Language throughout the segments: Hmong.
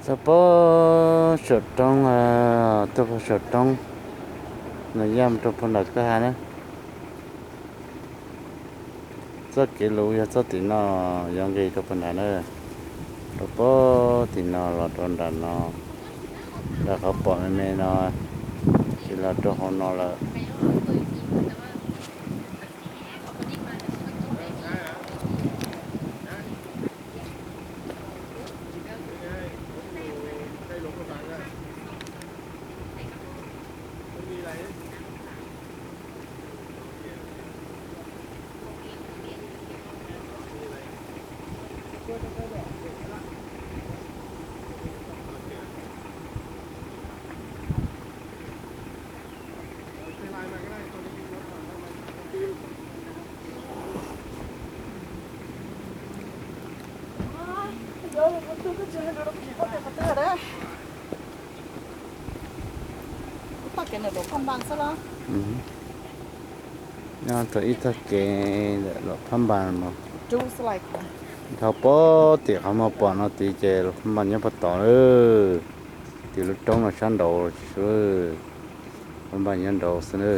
Txog pem saum roob, tuaj pem saum roob no, yaj mus rau pem nram kwj ha na. Txoj kev lus yog txoj tim no, yuav nqis rau pem nrad na, rau pem tim no los rau nram no, nram qhov pom me me no, ces los rau hauv no lawm. Tau ib txoj kev lawm los phab npas no. Dhau pem tim qhov muag pom no tid ces los phab npas nyob pem tod lawm. Tim lub roob no sab nraud tsis su, phab npas nyob nraud xwb na.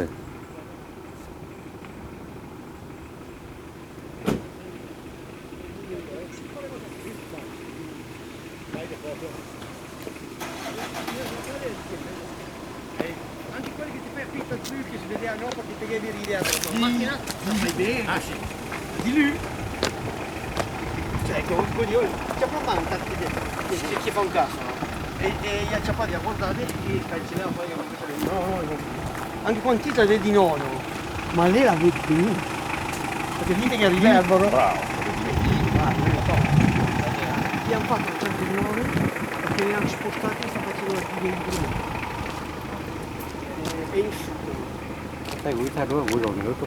Anche quelli che ti fai finta di lui che si vedeva, no, perché te devi ridere addosso. La macchina la fai bene. Ah, sì. Di lui. Cioè, ecco, voglio dire, ci ha provato a che, che, che fa un cazzo, no? E, e gli ha ciappati a guardare e cancellava poi che non faceva niente. No, no, no. Anche qua in chiesa vedi nono. Ma lei la vedi più. Perché dite che arriva Alvaro. Bravo. Ah, non lo so. Gli hanno fatto il centro di nono perché li hanno spostato e sta facendo la fine di prima. E in su. Sai, kuv ib thaj duab kuv zaum nws lub